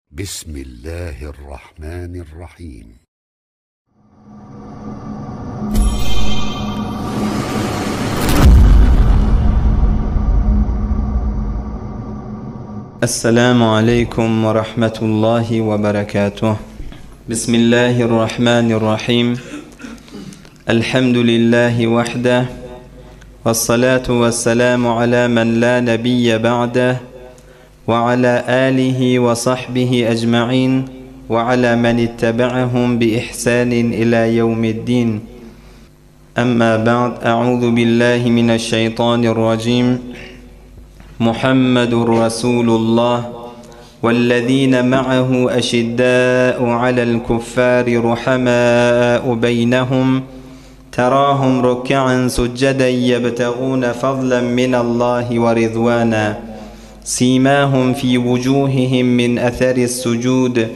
Bismillahirrahmanirrahim. Esselamu aleýkum we rahmetullahi we berekatuh. Bismillahirrahmanirrahim. Elhamdülillahi wahdah. Vessalatu vesselamu ala men la nebiyye ba'deh. We ala alihi we sahbihi ecmain we ala men ittebe'ehum bi ihsanin ila yevmiddin. Emma ba'd, E'uzu billahi mineşşeytanirracim. Muhammedur Rasulullah vellezine ma'ahu eşiddâ'u alel kuffâri ruhamâ'u beynehum terâhum ruk'an succeden yebtegûne fadlen minallahi ve rizvâna simâhum fî vucûhihim min eseris sucûd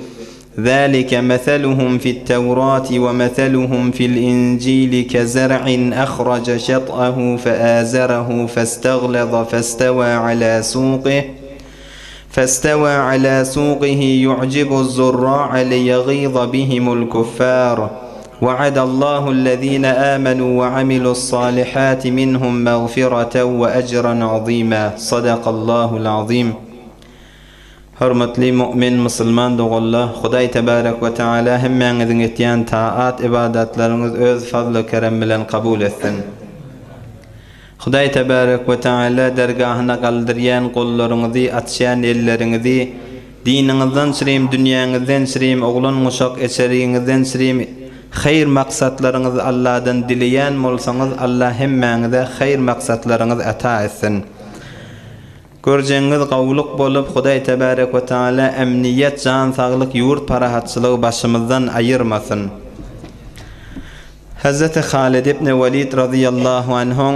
ذلك مثلهم في التوراة ومثلهم في الإنجيل كزرع أخرج شطأه فآزره فاستغلظ فاستوى على سوقه فاستوى على سوقه يعجب الزراع ليغيظ بهم الكفار وعد الله الذين آمنوا وعملوا الصالحات منهم مغفرة وأجرا عظيما صدق الله العظيم Hormatly mu'min musulman doganlar, Hudaý tebarek we teala hemmäňiziň etýän taat ybadatlaryňyz öz fazly kerem bilen kabul etsin. Hudaý tebarek we teala dergahyna galdyrýan gollaryňyzy, açýan elleriňizi, diniňizden çyrim, dünýäňizden çyrim, oglan-uşak eçerigiňizden çyrim, haýyr maksatlaryňyzy Alladan dileýän bolsaňyz, Alla hemmäňize haýyr maksatlaryňyz ata etsin. Görjegiňiz gowulyk bolup, Hudaý tebarek we taala emniýet, jan saglyk, ýurt parahatçylygy başymyzdan aýyrmasyn. Hezreti Halid ibn Welid razyýallahu anhuň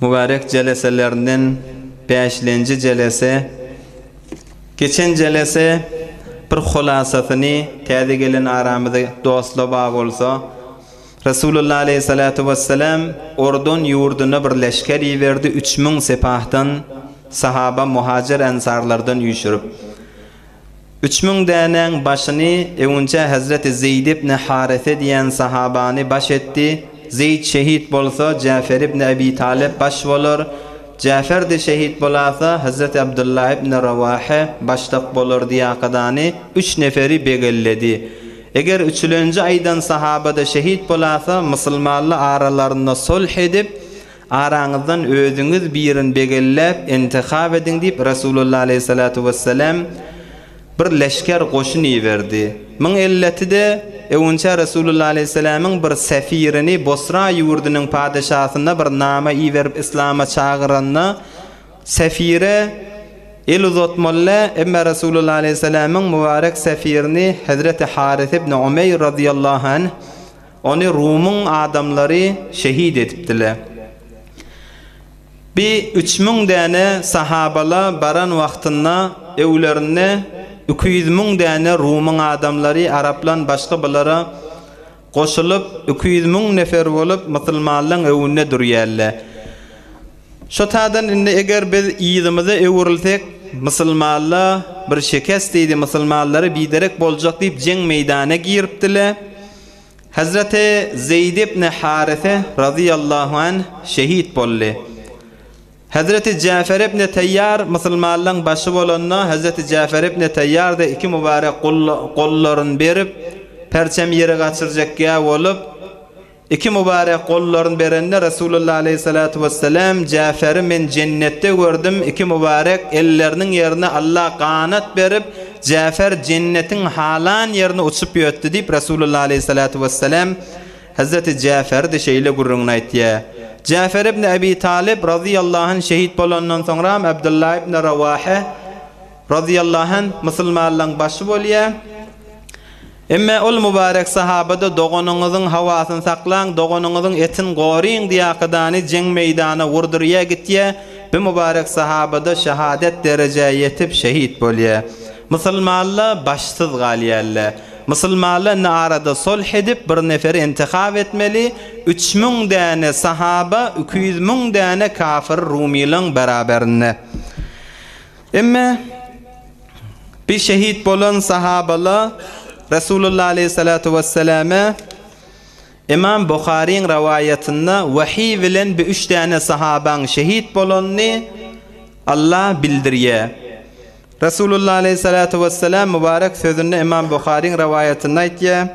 mübarek jeleselerinden bäşlenji jelese. Geçen jelese bir hulasasyny täze gelen aramyza dostlar bar bolsa, Resulullah aleýhissalatu wessalam Ordun ýurduna bir leşger iberdi, 3000 sepahdan sahaba muhajir ensarlardan üýşürip. 3000 dänäň başyny öňünçä hezreti Zeýd ibn Harise diýen sahabany baş etdi. Zeýd şehit bolsa, Jäfer ibn Ebi Talyp baş bolar. Jäfer-de şehit bolasa, hezreti Abdylla ibn Rawahe başlyk bolar diýakadany üç neferi begelledi. Eger üçülenji aýdan sahaba-da şehit bolasa, musulmanlar aralarynda sulh edip, Araňyzdan özüňiz birini begelläp, intihap ediň diýip, Resulullah aleýhissalatu wessalam bir leşger goşun iberdi. Muň elleti-de, öwünçä Resulullah aleýhissalamyň bir sefirini Bosra ýurdunyň padyşasyna bir nama iberip yslama çagyranda, sefire el uzatmaly, emma Resulullah aleýhissalamyň mübarek sefirini Hezreti Haris ibn Umeýr razyýallahu anh Ony Rumyň adamlary şehit edipdiler. Bi 3000 däne sahabala baran wagtynda öwlerinde 200 müň däne Rumyň adamlary araplan başga bulara goşulyp 200 müň nefer bolup musulmanlaň öwünde durýarlar. Şo taýdan indi eger biz yzymyza öwrülsek musulmanla bir şekes diýdi musulmanlary biderek boljak diýip jeň meýdana giripdiler. Hezreti Zeýd ibn Harise razyýallahu anh şehit boldy. Hezreti Jäfer ibn Teýýar musulmanlaryň başy bolanda, Hezreti Jäfer ibn Teýýar-da iki mübarek gollaryny berip, perçem ýere gaçyrjakýa bolup, iki mübarek gollaryny berende Resulullah aleýhissalatu wessalam, Jäferi men jennetde gördüm, iki mübarek elleriniň ýerine Allah ganat berip, Jäfer jennetiň halan ýerine uçup ýötdi diýip, Resulullah aleýhissalatu wessalam Hezreti Jäferdi şeýle gürrüňini aýtýar. Jäfer ibn Ebi Talyp razyýallahu anh şehit bolandan soňram Abdullah ibn Rawahe razyýallahu anh musulmanlaryň başy bolýar. Emme ol mübarek sahabada doganyňyzyň hawasyny saklaň, doganyňyzyň etin goryň diýakydany jeň meýdana wurdurýa gitýä, bi mübarek sahabada şehadet derejä ýetip şehit bolýa. Musulmanla başsyz galýalle. Musulmanla indi arada sulh edip bir neferi intihap etmeli, 3000 däne sahaba 200 müň däne kafir rumylaň beraberinde. Emme. Bi şehit bolan sahabala Resulullah aleyhissalatu vesselame Imam Buharyň rowaýatynda wahiý bilen bi üç däne sahabaň şehit bolanyny Allah bildirýär. Resulullah aleyhissalatu vesselam mübarek sözünde Imam Buharyň rowaýatynda aýtýar,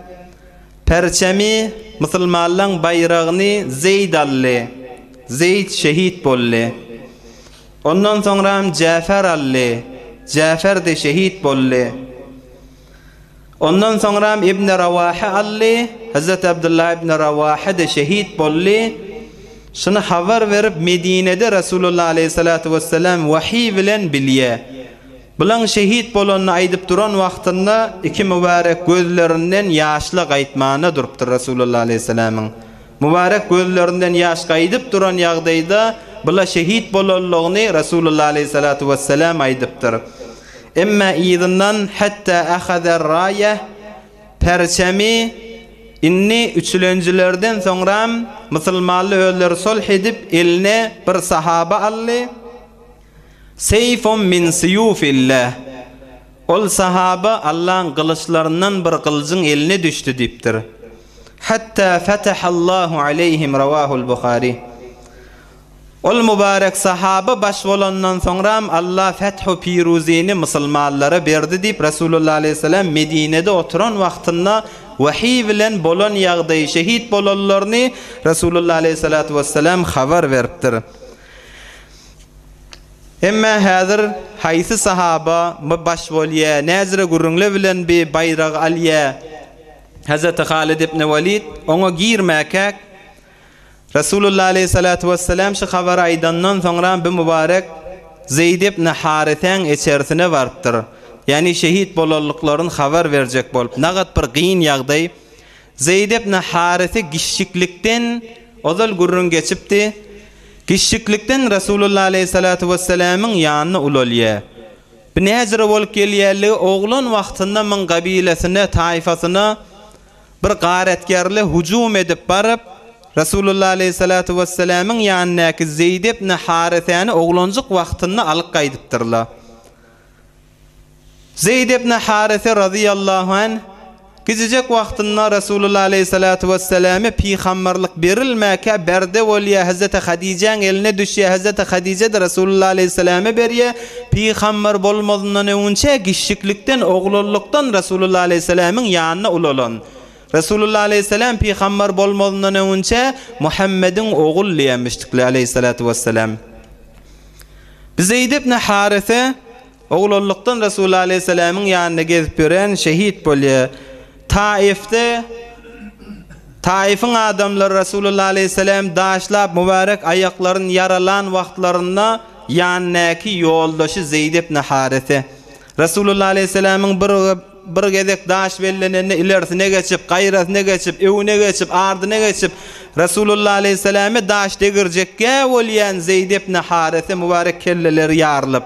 Perçemi, musulmanlaň baýragyny Zeýd aldy. Zeýd şehit boldy. Ondan soňram Jäfer aldy. Jäfer-de şehit boldy. Ondan soňram Ibn Rawahe aldy. Hezreti Abdullah ibn Rawahe-de şehit boldy. Şuny habar berip Medinede Resulullah aleýhissalatu wessalam wahiý bilen bilýär. Bulaň şehit bolanyny aýdyp duran wagtynda iki mübärek gözlerinden ýaşla gaýtmana durupdyr Resulullah aleýhissalamyň. Mübärek gözlerinden ýaş gaýdyp duran ýagdaýda bula şehit bolanlygyny Resulullah aleýhissalatu wessalam aýdypdyr. Emma yzyndan Hatta ahazer raýeh perçemi indi üçülenjilerden soňram musulmanly özleri sulh edip eline bir sahaba aldy. Seýfun min syýufillah, Ol sahaba Allaň gylyçlaryndan bir gylyjyň eline düşdi diýipdir. Hatta fatahallahu aleýhim Rawahul Buhary. Ol mübarek sahaba baş bolandan soňram Allah fethu piruzini musulmanlara berdi diýip Resulullah aleýhissalam Medinede oturan wagtynda wahiý bilen bolan ýagdaýy şehit bolanlaryny Resulullah aleýhissalatu wessalam habar beripdir. Emme häzir haýsy sahaba my baş bolýa, näzire gürrüňle bilen bi baýragy alýa? Hezreti Halid ibn Walid oňa girmäkäk, Resulullah aleýhissalatu wessalam şu habary aýdandan soňra bi mübarek Zeýd ibn Harisäň içerisine barypdyr. Ýagny şehit bolanlyklaryny habar berjek bolup. Nagat bir gyn ýagdaý. Zeýd ibn Harise giçjiklikden, ozal gürrüň geçipdi, giçjiklikden Resulullah aleýhissalatu wessalamyň ýanyna ulalýar. Bu näjüre bolup gelýänligi oglan wagtynda myň gabilesine, taýfasyna bir garetgerli hujum edip baryp, Resulullah aleýhissalatu wessalamyň ýanyndaky Zeýd ibn Harisäni oglanjyk wagtynda alyp gaýdypdyrlar. Zeýd ibn Harise razyýallahu anh, kijijek wagtynda Resulullah aleýhissalatu wesselame pygamberlik berilmäkä berde bolýar, Hezreti Hadijäň eline düşýär, Hezreti Hadije-de Resulullah aleýhissalame berýär, pygamber bolmazyndan öňünçä kiçjiklikden, oglanlykdan Resulullah aleýhissalamyň ýanynda ulalan. Resulullah aleýhissalam pygamber bolmazyndan öňünçä Muhammediň ogul diýenmişdikler aleýhissalatu wesselam. Zeýd ibn Harise Oglanlykdan Resulullah aleýhissalamyň ýanynda gezip ýören şehit bolýar. Taifde Taifiň adamlary Resulullah aleýhissalam daşlap mübärek aýaklaryny ýaralan wagtlarynda ýanyndaky ýoldaşy Zeýd ibn Harise Resulullah aleýhissalamyň bir bir gezek daş bellenende ilerisine geçip, gaýrasyna geçip, öňüne geçip, ardyna geçip Resulullah aleýhissalama daş degirjekgä bolýan Zeýd ibn Harise mübärek kelleleri ýarylyp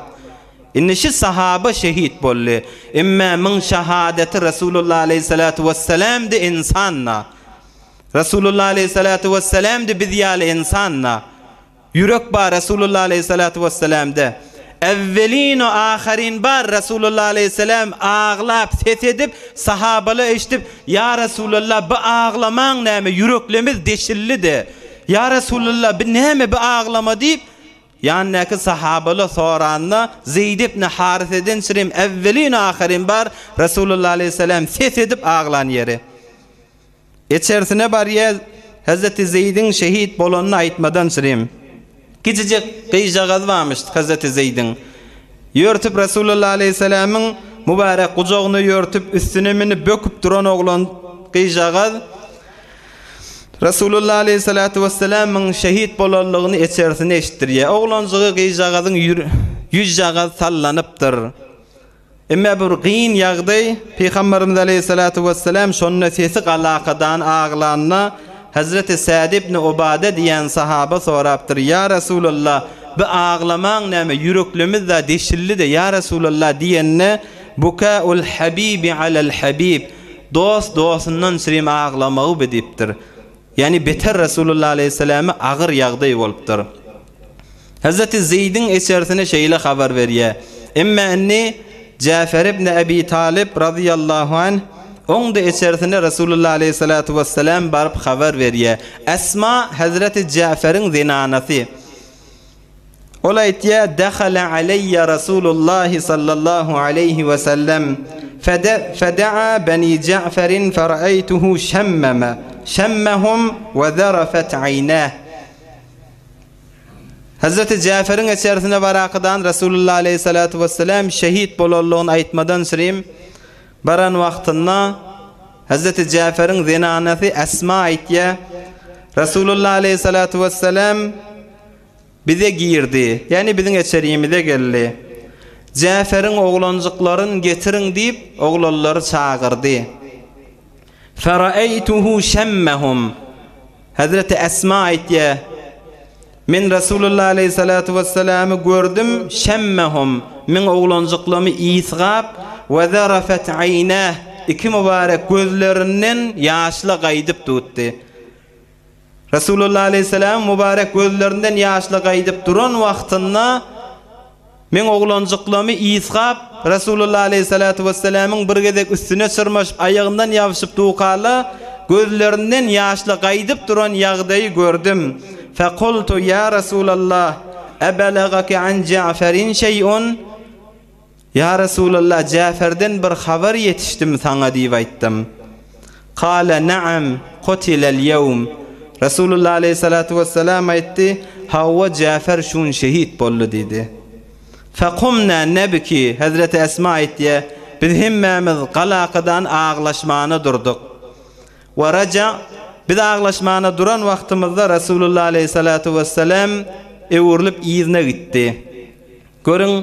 Indi şi sahaba şehit boldy. Emme myň şahadeti Resulullah aleýhissalatu wessalamdy ynsan-da. Resulullah aleýhissalatu wessalamdy biz ýaly ynsan-da. Ýürek bar Resulullah aleýhissalatu wessalamda. Äwwelin-u ahyrin bar Resulullah aleýhissalam aglap ses edip sahabalar eşidip Ýa Resulallah bi aglamaň näme ýüreklemiz deşildi-de. Ýa Resulallah bi näme bi aglama diýip Ýanyndaky sahabalar soranda, Zeýd ibn Hariseden çirim äwwelin-ahyrin bar, Resulullah aleýhissalam ses edip aglan ýeri. Içerisine barýar, Hezreti Zeýdiň şehit bolanyny aýtmadan çirim. Kiçijek gyzjagaz barmyş Hezreti Zeýdiň. Ýörtüp Resulullah aleýhissalamyň mübärek gujagyna ýörtüp, üstüne münüp böküp duran oglan gyzjagaz, Resulullah aleýhissalatu wessalamyň şehit bolanlygyny içerisinde eşitdirýär. Oglanjygy gyzjagazyň ýüzjagaz sallanypdyr. Emma bir gyn ýagdaý, Pygamberimiz aleýhissalatu wessalam şonda sesi galakadan aglanda, Hezreti Sa'd ibn Ubade diýen sahaba sorapdyr, Ýa Resulallah, bi aglamaň näme, ýüreklerimiz-de deşildi-de, ýa Resulallah diýende, Bukaul habibi alal habib, Dost dostundan çirim aglamagy bi diýipdir. Ýagny beter Resulullah aleýhissalama agyr ýagdaý bolupdyr. Hezreti Zeýdiň içerisine şeýle habar berýär. Emme indi. Jäfer ibn Ebi Talyp razyýallahu anh, oň-da içerisine Resulullah aleýhissalatu wessalam baryp habar berýär. Esma hezreti Jäferiň zenanasy. Ol aýtýar, Dehala aleýýe Rasulullahi sallallahu aleýhi we sellem, fedaa beni Ja'ferin feraeýtuhu şemmeme, şemmehum we zerefet aýnah. Hezreti Jäferiň içerisine barakydan Resulullah aleýhissalatu wessalam şehit bolanlygyny aýtmadan şirim baran wagtynda Hezreti Jäferiň zenanasy Esma aýtýar, Resulullah aleýhissalatu wessalam Bize girdi, ýagny biziň eçerimize geldi. Jäferiň oglanjyklaryn getiriň diýip, oglanlary çagyrdy. Feraeýtuhu şemmehum. Hezreti Esma aýtýar, Men Resulullah aleýhissalatu wesselamy gördüm, şemmehum, meň oglanjyklarymy ysgap, we zarafet aýnah, iki mübarek gözlerinden ýaşla gaýdyp dutdy. Resulullah aleýhissalamyň mübarek gözlerinden ýaşly gaýdyp duran wagtynda meň oglanjyklamy ysgap, Resulullah aleýhissalatu wessalamyň bir gezek üstüne çyrmaşyp, aýagyndan ýapyşyp dukala, gözlerinden ýaşly gaýdyp duran ýagdaýy gördüm. Fekultu ýa Resulallah, ebelagake an Ja'ferin şeý'un? Ýa Resulallah, Jäferden bir habar ýetişdimi saňa diýip aýtdym. Kale, Naam, kutilel ýewm. Resulullah aleýhissalatu wessalam aýtdy, Hawa, Jäfer şu gün şehit boldy diýdi. Fekumna nebki, Hezreti Esma aýtýar, Biz hemmämiz galakadan aglaşmana durduk. We raja, Biz aglaşmana duran wagtymyzda Resulullah aleýhissalatu wessalam öwrülip yzyna gitdi. Görüň,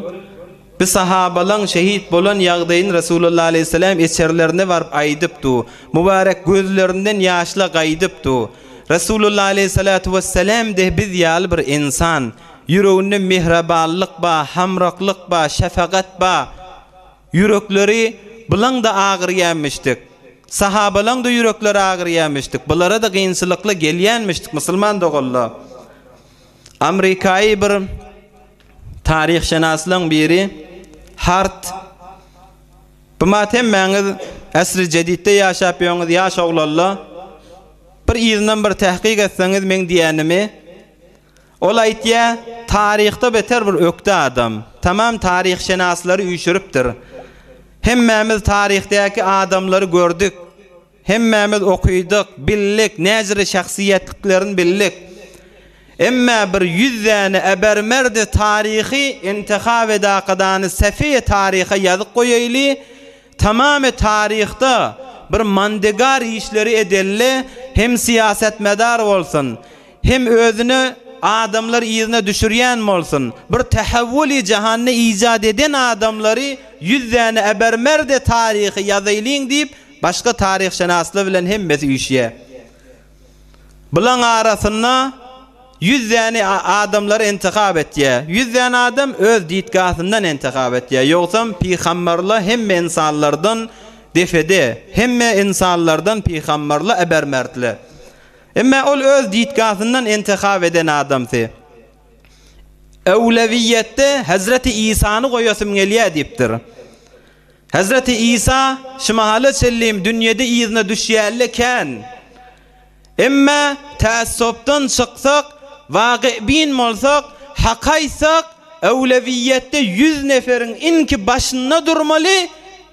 bi sahabalaň şehit bolan ýagdaýyny Resulullah aleýhissalam içerilerine baryp aýdypdy. Mübärek gözlerinden ýaşla gaýdypdy. Resulullah aleýhissalatu wessalam-de biz ýaly bir ynsan. Ýüreginde mihrabanlyk ba, hamraklyk ba, şefagat ba. Ýürekleri bulaň-da agyrýanmyşdyk. Sahabalaň-da ýürekleri agyrýanmyşdyk. Bulara-da gynçylykly gelýänmişdik musulman doganlar. Amrikaýy bir taryhşenaslaň biri Hart Bu mat hemmäňiz äsri jeditde ýaşap ýöňiz ýaş oglanla bir yzyndan bir tähkik etseňiz meň diýenimi ol aýtýa taryhda beter bir ökde adam tamam taryhşenaslary üýşüripdir hemmämiz taryhdäki adamlary gördük Hemmämiz okydyk, bildik, näjre şahsyýetliklerini bildik. Emmä bir ýüz däne ebermerdi taryhy intihap edakadany sefeýe taryha ýazyp goýaýly, tamamy taryhda bir mandegar işleri edelli, hem syýasatmedar bolsun, hem özüne adamlar yzyna düşürýän bolsun, bir tähewwüli jahanda ijat eden adamlary ýüz däne ebermerde taryhy ýazaýlyň diýip, Başga taryhşenaslar bilen hemmesi üýşýär. Bulaň arasynda ýüz däne adamlary intihap etýär. Ýüz däne adam öz ditgasyndan intihap etýär. Ýogsam pygamberler hemme ynsanlardan defede, hemme ynsanlardan pygamberler ebermertli. Emma ol öz ditgasyndan intihap eden adamsy. Öwlewiýetde Hezreti Isany goýasym gelýär diýipdir. Hezreti Isa şu mahala çenlim dünýede yzyna düşýänle kän. Emme täessupdan çyksak, wagy'bin bolsak, hak aýtsak, öwlewiýetde ýüz neferiň inki başynda durmaly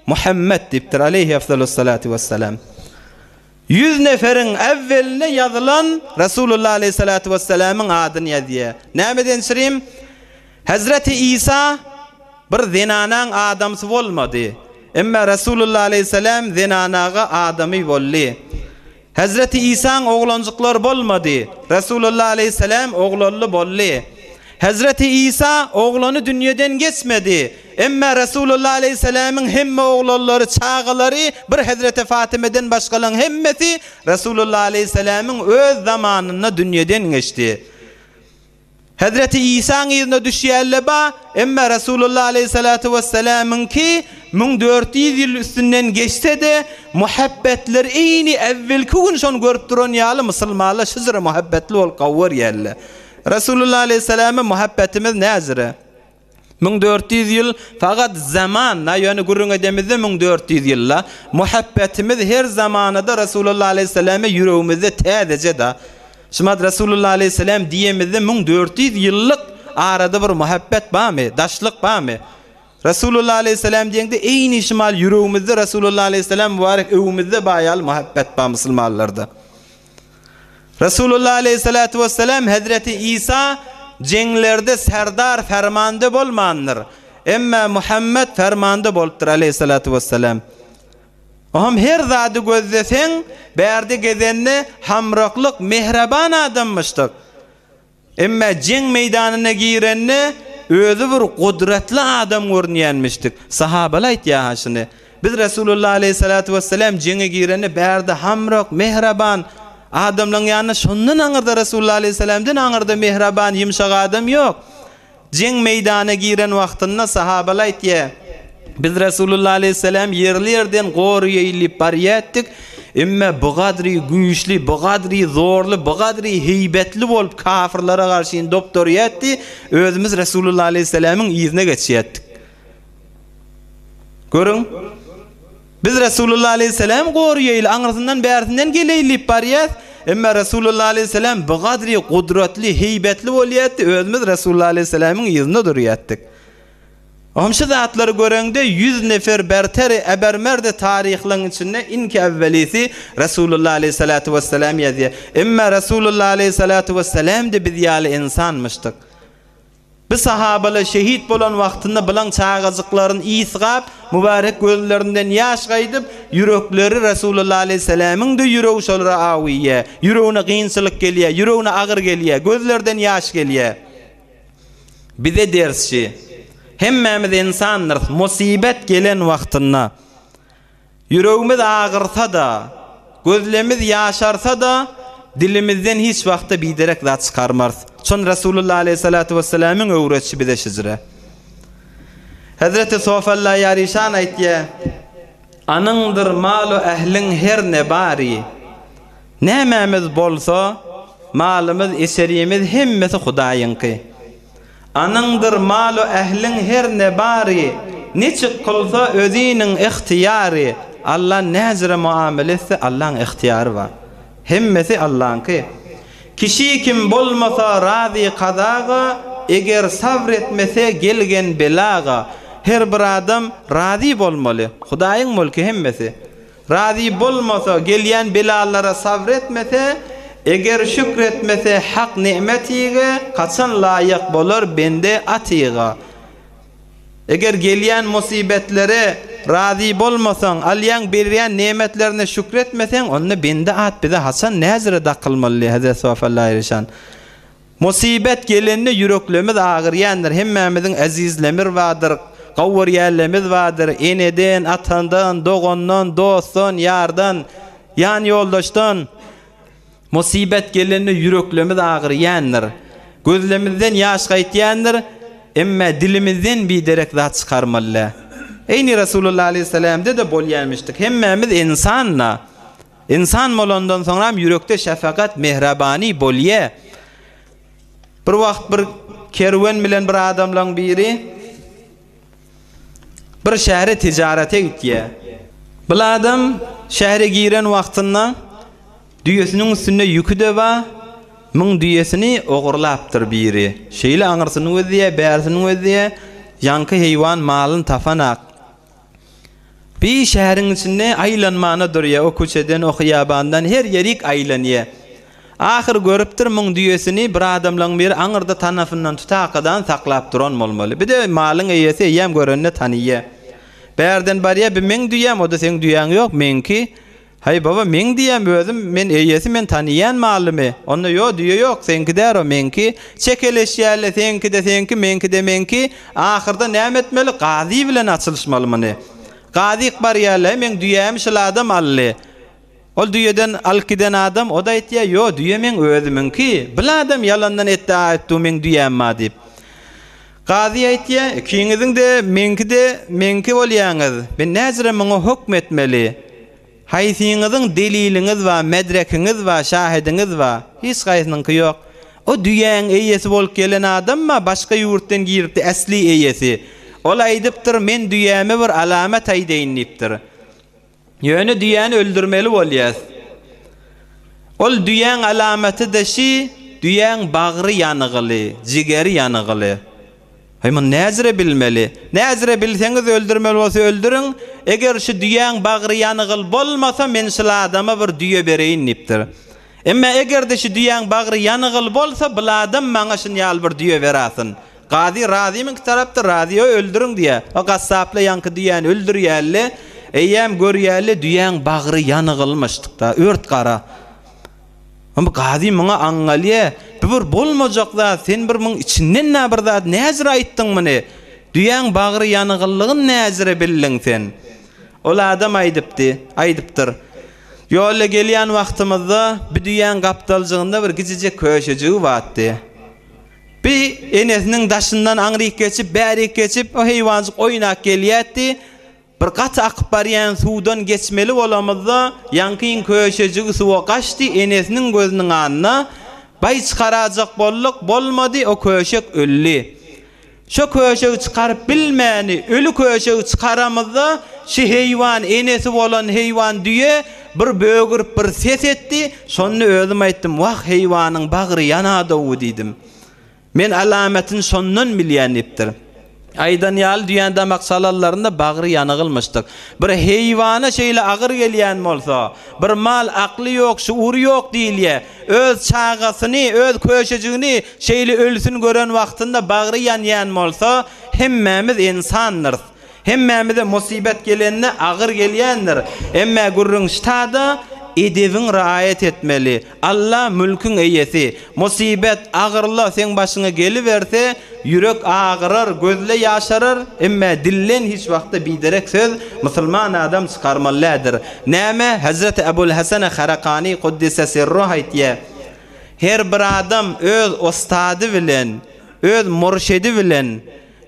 Muhammet diýipdir aleýhi efdalus-salatu wessalam. Ýüz neferiň äwweline ýazylan Resulullah aleýhissalatu wessalamyň adyny ýazýar. Nämeden çyrim? Hezreti Isa bir zenanaň adamsy bolmady. Emma Resulullah aleýhissalam zenanaga adamy boldy. Hezreti Isaň oglanjyklary bolmady. Resulullah aleýhissalam oglanly boldy. Hezreti Isa oglany dünýeden geçmedi. Emma Resulullah aleýhissalamyň hemme oglanlary, çagalary bir Hezreti Fatymeden başgalaň hemmesi Resulullah aleýhissalamyň öz zamanynda dünýeden geçdi. Hezreti Isaň yzyna düşýänle ba, emma Resulullah aleýhissalatu wessalamyňky 1400 ýyl üstünden geçse-de, muhabbetleri eýni äwwelki gün şony görüp duran ýaly musulmanlar şujra muhabbetli bolup gawwerýärler. Resulullah aleýhissalama muhabbetimiz näjre? 1400 ýyl fakat zaman da, ýöne gürrüň edemizde 1400 ýylda. Muhabbetimiz her zamanada Resulullah aleýhissalame ýüregimizde täzeje da. Şumat Resulullah aleýhissalam diýemizde 1400 ýyllyk arada bir muhabbet barmy, daşlyk barmy? Resulullah aleýhissalam diýeňde eýni şumal ýüregimizde Resulullah aleýhissalam mübarek öwümizde bar ýaly muhabbet bar musulmanlarda. Resulullah aleýhissalatu wessalam Hezreti Isa jeňlerde serdar fermande bolmandyr. Emma Muhammet fermande bolupdyr aleýhissalatu wessalam. Oňam her zady gözleseň, bärde gezende hamraklyk, mehreban adammyşdyk. Emma jeň meýdanyna girende özi bir gudratly adam görünýänmişdik. Sahabalar aýtýar-ha şuny. Biz Resulullah aleýhissalatu wessalam jeňe girende bärde hamrak, mehraban adamlaryň ýanynda şondan aňyrda Resulullah aleýhissalamdan aňyrda mehraban, ýumşak adam ýok. Jeň meýdana giren wagtynda sahabalar aýtýar, Biz Resulullah aleýhissalam ýerli-ýerden goraýaýlyp barýardyk, emma bu gadry güýçli, bu gadry zorly, bu gadry heýbetli bolup kafirlere garşy dop durýardy, özümiz Resulullah aleýhissalamyň yzyna geçýärdik. Görüň. Biz Resulullah aleýhissalam goraýaýly, aňyrsyndan bärsinden geleýli diýip barýas. Emma Resulullah aleýhissalam bu gadry gudratly, heýbetli bolýardy, özümiz Resulullah aleýhissalamyň yzynda durýardyk. Ohm şu zatlary göreňde 100 nefer berteri ebermerdi taryhlaryň içinde inki äwwelisi Resulullah aleýhissalatu wessalam ýazýar. Emma Resulullah aleýhissalatu wessalam-da biz ýaly ynsanmyşdyk. Bu sahabalar şehit bolan wagtynda bilaň çagajyklaryny ysgap, mübarek gözlerinden ýaş gaýdyp, ýürekleri Resulullah aleýhissalamyň-da ýüregi şolara aw iýýär, ýüregine kynçylyk gelýär, ýüregine agyr gelýär, gözlerden ýaş gelýär. Bize ders şi. Hemmämiz ynsandyrys, musybet gelen wagtynda. Ýüregimiz agyrsa-da, gözlemiz ýaşarsa-da, dilimizden hiç wagtda biderek zat çykarmarys. Şony Resulullah aleýhissalatu wessalamyň öwretişi bize şijire. Hezreti Sofalla Ýarişan aýtýar, Anyňdyr mal-u ähliň her ne bary. Nämämiz bolsa, malymyz, eserimiz hemmesi Hudaýyňky. Anyňdyr mal-u ähliň her ne bary, Niçik kylsa öziniň ygtyýary, Alla näjire muamele etse Allaň ygtyýary bar. Hemmesi Allaňky. Kişi kim bolmasa razy kazaga, Eger sabr etmese gelgen belaga. Her bir adam razy bolmaly. Hudaýyň mülki hemmesi. Razy bolmasa, gelýän belalara sabr etmese, eger şükr etmese Hak ni'metige, haçan laýyk bolar bende atyga? Eger gelýän musybetlere razy bolmasaň, alýan berýän nemetlerine şükr etmeseň, onda bende at bize haçan näzire dakylmaly, Hezret Sofallah Musybet gelende ýüreklerimiz agyrýandyr, hemmämiziň ezizlemir bardyr, gowurýanlerimiz bardyr, eneden, atandan, dogandan, dostdan, ýardan, ýan ýoldaşdan. Musybet gelende ýüreklerimiz agyrýandyr, gözlerimizden ýaş gaýtýandyr, emme dilimizden biderek zat çykarmaly däl. Eýni Resulullah aleýhissalamda-da bolýanmyşdyk, hemmämiz ynsan-da. Ynsan bolandan soňram ýürekde şefagat, mehrebany bolýa. Bir wagt bir kerwen bilen bir adamlaň biri bir şähere tijarete gitýä. Bil adam şähere giren wagtynda düýesiniň üstünde ýüki-de bar, muň düýesini ogurlapdyr biri. Şeýle aňyrsyny gözleýä, bärsini gözleýä, ýaňky heýwan malyny tapanak. Bi şäheriň içinde aýlanmana durýa, o köçeden, o hyýabandan her ýerik aýlanýa. Ahyr görüpdir muň düýesini bir adamlaň biri aňyrda tanapyndan tutakadan saklap duran bolmaly. Bir-de malyň eýesi eýýäm görende tanyýa. Bärden barýa, bi meň düýäm, o-da seň düýäň ýok, meňki. Haý baba meň diýýän özüm men eýesi men tanyýan malymy onda ýo düýe ýok seňki däl o meňki çekeleşýäle seňkide seňki meňkide meňki ahyrda näme etmeli gazy bilen açylyşmaly muny gazyk barýale meň düýämi şul adam aldy ol düýeden alyp giden adam oda aýtýa ýo düýe meň özümiňki bil adam ýalandan etdi aýtdy meň düýäm bar diýip gazy aýtýa ikiňiziňde meňkide meňki bolýaňyz men näjire muňa hökm etmeli Haýsyňyzyň deliliňiz bar, medrekiňiz bar, şahidiňiz bar? Hiç haýsynyňky ýok. O düýäň eýesi bolup gelen adam bar, başga ýurtdan giripdi, äsli eýesi. Ol aýdypdyr, men düýäme bir alamat aýdaýyn diýipdir. Ýöne düýäni öldürmeli bolýas. Ol düýäň alamaty-da şi, düýäň bagry ýanygyly, jigeri ýanygyly. Haý, muny näzire bilmeli? Näzire bilseňiz öldürmeli bolsa öldüriň, eger şu düýäň bagry ýanygyl bolmasa, men şul adama bir düýe bereýin diýipdir. Emma eger-de şu düýäň bagry ýanygyl bolsa, bul adam maňa şun ýaly bir düýe berasyn. Gazy razymyňky tarapda razy, ýo öldüriň diýýär. O gassapla ýaňky düýäni öldürýärle, eýýäm görýärle düýäň bagry ýanygylmyşdyk-da, ört gara. Onda gazy muňa aňňalýar, Bu bir bolmajak zat, sen bir muň içinden-ä bir zat näzire aýtdyň muny? Düýäň bagry ýanygyllygyny näzire bildiň sen? Ol adam aýdypdy, aýdypdyr. Ýolda gelýän wagtymyzda bi düýäň gapdaljygynda bir gijijek köşejigi batdy. Bi enesiniň daşyndan aňryk geçip, bärik geçip, o heýwanjyk oýnap gelýärdi. Bir gaty akyp barýan suwdan geçmeli bolamyzda, ýaňkyň köşejigi suwa gaçdy, enesiniň gözüniň alnynda. Baý çykarajak bolduk, bolmady, o köşek öldi. Şo köşegi çykaryp bilmäni, öli köşegi çykaramyzda, şi heýwan, enesi bolan heýwan düýe bir bögürip bir ses etdi, şonda özüm aýtdym, wah, heýwanyň bagry ýanad-ow diýdim. Men alamatyny şondan bilýän diýipdir. Aýdan ýaly düýäni damak çalanlarynda bagry ýanygylmyşdyk. Bir heýwana şeýle agyr gelýän bolsa, bir mal akly ýok, şuury ýok diýilýä. Öz çagasyny, öz köşejigini şeýle ölüsini gören wagtynda bagry ýanýan bolsa, hemmämiz ynsandyrys. Hemmämize musybet gelende agyr gelýändir. Emmä gürrüň ştada edebiň raýat etmeli. Alla mülküň eýesi. Musybet, agyrla seň başyňa geliberse, ýürek agyrar, gözle ýaşarar, emmä dilden hiç wagtda biderek söz musulman adam çykarmaly däldir. Näme, Hezreti Ebul Hasene Harakani Kuddise Sirruh aýtýa, Her bir adam öz ustady bilen, öz murşidi bilen,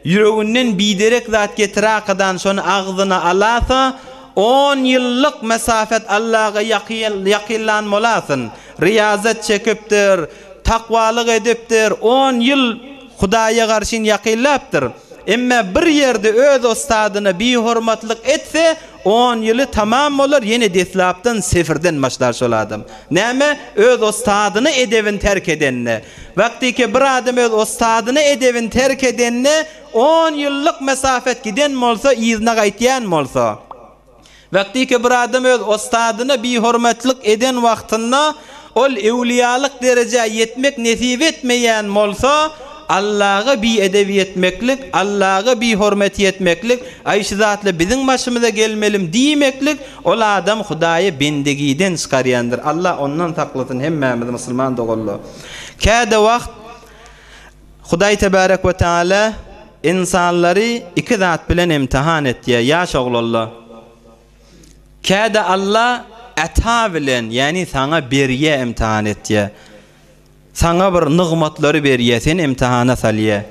Ýüreginden biderek zat getirakadan şony agzyna alasa, on ýyllyk mesafet Allaga ýakynlan bolasyn. Riýazat çekipdir, takwalyk edipdir, on ýyl Hudaýa garşyn ýakynlapdyr. Emme bir ýerde öz ussadyna bihormatlyk etse, on ýyly tamam bolar, ýene deslapdan sifirden başlar şol adam. Näme? Öz ussadyna edebini terk edende. Wagtyky bir adam öz ussadyna edebini terk edende, on ýyllyk mesafet giden bolsa, yzyna gaýtýan bolsa. Wagtyky bir adam öz ussadyna bihormatlyk eden wagtynda, ol öwliýalyk derejä ýetmek nesip etmeýän bolsa, Allaga biedep ýetmeklik, Allaga bihormat ýetmeklik, aý şu zatlar biziň başymyza gelmelim diýmeklik, Ol adam Hudaýy bendigiden çykarýandyr. Allah ondan saklasyn hemmämizi musulman doganlar. Käde wagt Hudaý tebarek we taala ynsanlary iki zat bilen imtihan etýär ýaş oglanlar. Käde Allah ata bilen ýagny saňa berýär imtihan etýär. Saňa bir nygmatlary berýär, seni imtihana salýar.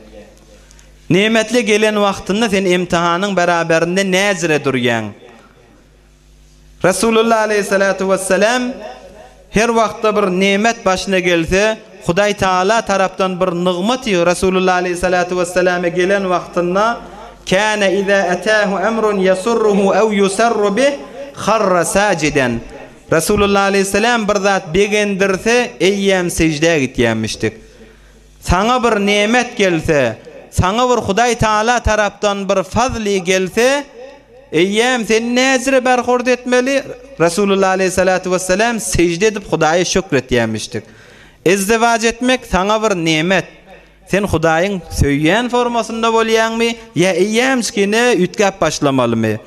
Nemetli gelen wagtynda sen imtihanyň beraberinde näzire durýaň? Resulullah aleýhissalatu wessalam her wagtda bir nemet başyna gelse, Hudaý Taala tarapdan bir nygmat Resulullah aleýhissalatu wessalama gelen wagtynda Kana iza atahu amrun yasurruhu aw yusarru bih kharra sajiden. Resulullah aleýhissalam bir zat begendirse, eýýäm seždä gitýänmişdik. Saňa bir nemet gelse, saňa bir Hudaý Taala tarapdan bir fazly gelse, eýýäm sen näzire berhurd etmeli? Resulullah aleýhissalatu wessalam sežde edip Hudaýa şükür etýänmişdik. Izdiwaç etmek saňa bir nemet. Sen Hudaýyň söýýän formasynda bolýaňmy ýa eýýämjkine üýtgäp başlamalymy?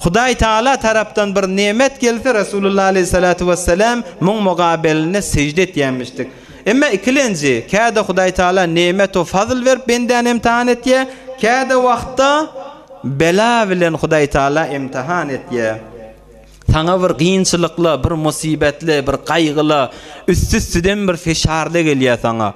Hudaý Taala tarapdan bir nemet gelse Resulullah aleýhissalatu wessalam muň mugabelinde sežde etýänmişdik. Emma ikilenji, käde Hudaý Taala nemet we fazl berip bendäni imtihan etýär, käde wagtda bela bilen Hudaý Taala imtihan etýär. Saňa bir kynçylykla, bir musybetli, bir gaýgyla, üsti-üstüden bir feşarly gelýär saňa.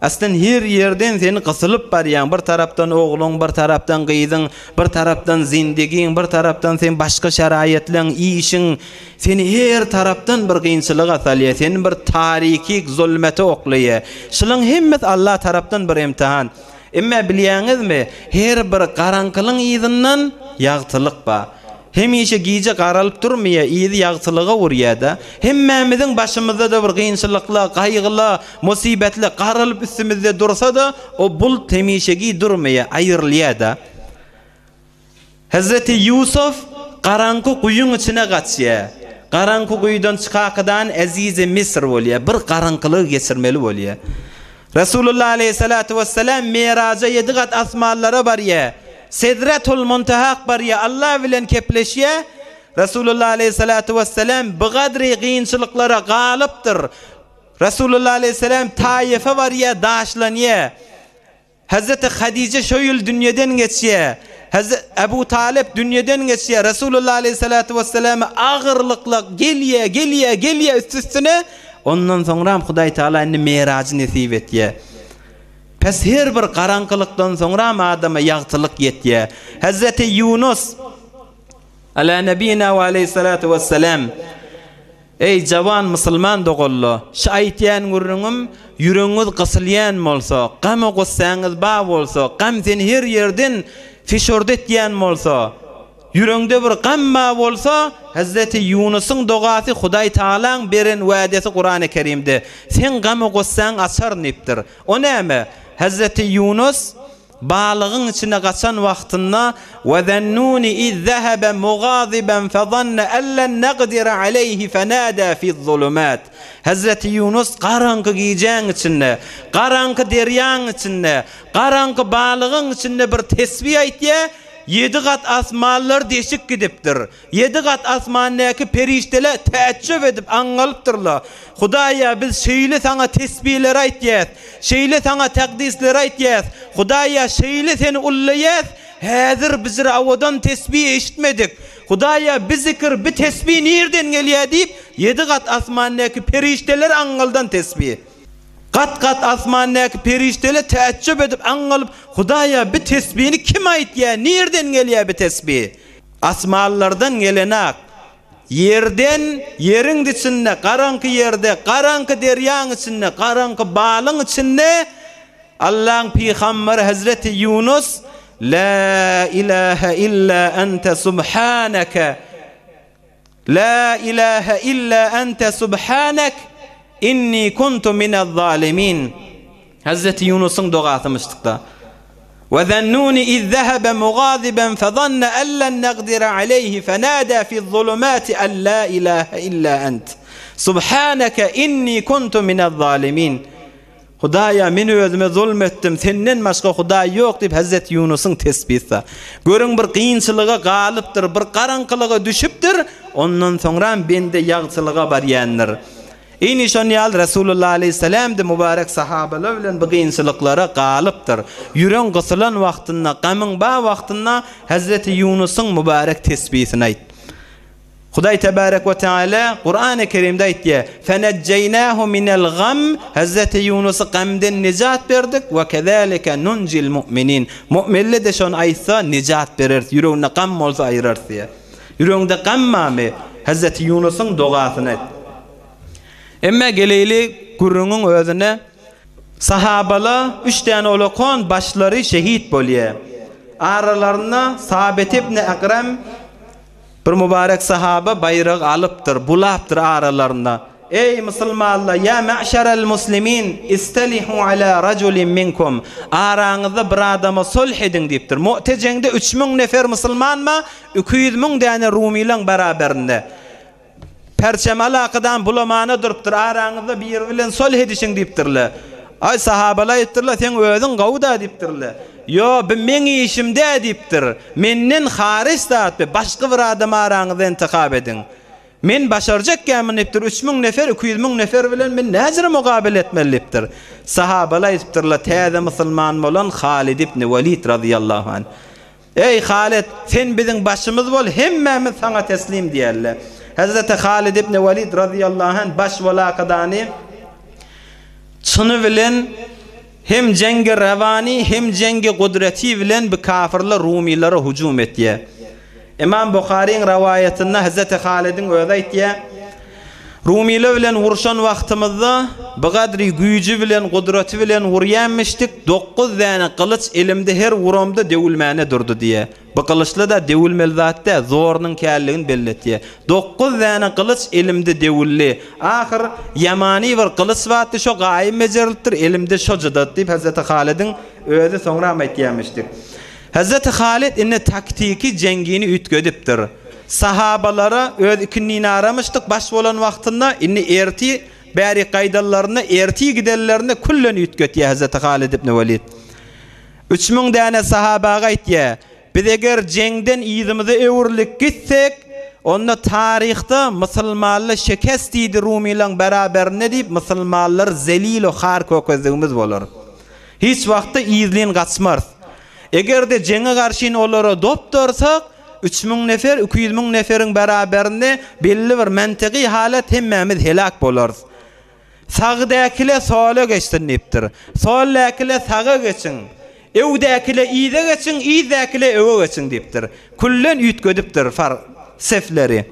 Aslyn her ýerden seni gysylyp barýaň, bir tarapdan ogluň, bir tarapdan gyzyň, bir tarapdan zindigiň, bir tarapdan seň başga şeraýatlaň, işiň seni her tarapdan bir kynçylyga salýar, seni bir tarikik zulmete oklaýar. Şulaň hemmesi Allah tarapdan bir imtihan. Emme bilýäňizmi, her bir garaňkylyň yzyndan ýagtylyk bar. Hemişe gije garalyp durmaýar, yzy ýagtylyga urýar-da. Hemmämiziň başymyzda-da bir kynçylyklar, gaýgylar, musybetler garalyp üstümizde dursa-da, o bulut hemişegi durmaýar, aýrylýar-da. Hezreti Ýusuf garaňky guýyň içine gaçýar. Garaňky guýudan çykakydan Ezizi Misr bolýar. Bir garaňkylygy geçirmeli bolýar. Resulullah aleýhissalatu wessalam Miraja ýedi gat asmanlara barýar. Sidretul Muntahak barýar, Allah bilen kepleşýär. Resulullah aleýhissalatu wessalam bigadry kynçylyklara galypdyr. Resulullah aleýhissalam Taýefe barýar, daşlanýar. Hezreti Hadije şo ýyl dünýeden geçýär. Hezret Ebu Talyp dünýeden geçýär. Resulullah aleýhissalatu wesselama agyrlyklar gelýär, gelýär, gelýär üsti-üstüne. Ondan soňram Hudaý Taala indi Merajy nesip etýär. Pes her bir garaňkylykdan soňram adama ýagtylyk ýetýär. Hezreti Ýunus ala nebina we aleýhissalatu wesselam Eý jawan musulman doganlar, şu aýtýan gürrüňim ýüregiňiz gysylýan bolsa, gama gussaňyz bar bolsa, gam seni her ýerden fişorda etýän bolsa, Ýüregiňde bir gam bar bolsa, Hezreti Ýunusyň dogasy Hudaý Tagalaň beren wädesi Kurany Kerimde, Seň gamy-gussaň açaryn diýipdir. O näme? Hezreti Ýunus balygyň içine gaçan wagtynda, Ve zennuni iz zehebe mugaziben fezanne en len negdire aleyhi fenada fiz-zulumat. Hezreti Ýunus garaňky gijäň içinde, garaňky derýaň içinde, garaňky balygyň içinde bir tesbih aýtýar, Ýedi gat asmanlar deşik gidipdir. Ýedi gat asmandaky perişdeler täjjüp edip aňňalypdyrlar. Hudaýa, biz şeýle Saňa tesbihleri aýtýas, şeýle Saňa takdisleri aýtýas, Hudaýa, şeýle Seni ullaýas, häzir bizir awadan tesbih eşitmedik. Hudaýa, bi zikir, bi tesbih nirden gelýär diýip, ýedi gat asmandaky perişdeler aňňaldan tesbih. Gat-gat asmandaky perişdeler täjjüp edip aňňalyp, Hudaýa, bi tesbini kim aýtýar, nirden gelýär bi tesbi? Asmanlardan gelenak. Ýerden, ýeriň içinde, garaňky ýerde, garaňky derýaň içinde, garaňky balyň içinde Allaň pygamberi hezreti Ýunus, Lä ilähe illa ente subhaneke, Lä ilähe illa ente subhanek, inni kuntu minez-zalimin. Hazreti Ýunusyň dogasymyşdykda. We zennuni iz zehebe mugaziben fezanne en len negdire aleyhi fenada fiz-zulumati en la ilahe illa ent. Subhaneke inni kuntu minez-zalimin. Hudaýa, men özüme zulm etdim, Senden başga Hudaý ýok diýip, Hezreti Ýunusyň tesbihsi. Görüň, bir kynçylyga galypdyr, bir garaňkylyga düşüpdir, ondan soňram bende ýagtylyga barýandyr. Ine şon ýaly Resulullah aleýhissalam-da mübarek sahabalar bilen bu kynçylyklara galypdyr. Ýüregiň gysylan wagtynda, gamyň bar wagtynda Hezreti Ýunusyň mübarek tesbihsini aýt. Hudaý tebarek we teala Kurany Kerimde aýtýar, Fenejjeýnahu minel gam, Hezreti Ýunusy gamden nejat berdik, we kezalike nunjil mu'minin. Mu'minle-de şony aýtsa, nejat bereris, ýüreginde gam bolsa aýyrarys diýýär. Ýüregiňde gam barmy? Hezreti Ýunusyň dogasyny et. Emme geleýli gürrüňiň özüne. Sahabala üç däne olakan başlary şehit bolýar. Aralarynda Sabit ibn Akrem Bir mübarek sahaba baýragy alypdyr, bulapdyr aralarynda, Eý, musulmanlar, ýa ma'şerel muslimin, istalihu ala rajulin minkum, araňyzda bir adama sulh ediň diýipdir. Mu'te jeňde 3000 nefer musulman bar, 200 müň däne rumylaň baraberinde. Perçem alakadan bulamana durupdyr, araňyzda biri bilen sulh edişiň diýipdirler. Aý, sahabalar aýdypdyrlar, seň özüň gowy-da diýipdirler. Ýo, bi meň işim dä diýipdir. Menden haryç zat bi, başga bir adamy araňyzda intihap ediň. Men başarjakkäm muny diýipdir, 3000 nefer, 200 müň nefer bilen men näjere mugabele etmeli diýipdir. Sahabalar aýdypdyrlar, täze musulman bolan Halid ibn Welid razyýallahu anh. Eý, Halid, sen biziň başymyz bol, hemmämiz saňa teslim diýerler. Hezreti Halid ibn Welid razyýallahu anh baş bolakadany çyny bilen. Hem jeňgi rewani, hem jeňgi gudreti bilen bi kafirler rumylara hujum etýär. Ymam Buharyň rowaýatynda Hezreti Halidiň özi aýtýar, Rumylar bilen urşan wagtymyzda bigadry güýji bilen, gudraty bilen urýanmyşdyk, dokguz däne gylyç elimde her uramda döwülmäne durdy diýýär. Bu gylyçly-da döwülmeli zat däl, zorunyň källigini belli etýär. Dokguz däne gylyç elimde döwüldi. Ahyr, ýamany bir gylyç bardy, şo gaýym bejerilipdir, elimde şo jydady diýip, Hezreti Halidiň özi soňram aýtýarmyşdyk. Hezreti Halid indi taktiki jeňgini üýtgedipdir. Sahabalara öz ikindini aramyşdyk baş bolan wagtynda, indi ertir bärik gaýdanlarynda, ertir gidenlerinde küllen üýtgetýär Hezreti Halid ibn Welid. 3000 däne sahabaga aýtýar, Biz eger jeňden yzymyza öwrülip gitsek, onda taryhda musulmanlar şekest diýdi rumylaň beraberinde diýip musulmanlary zelil-u har kökezdigimiz bolar. Hiç wagtda yzlyn gaçmarys. Eger-de jeňe garşyn olara dopdursak, 3000 nefer, 200 müň neferiň beraberinde belli bir mentygy halat hemmämiz heläk bolarys. Sagdäkile sola geçsin diýipdir. Soldäkile saga geçiň. Öwdäkile yza geçiň, yzdäkile öwe geçiň diýipdir. Küllen üýtgedipdir far sefleri.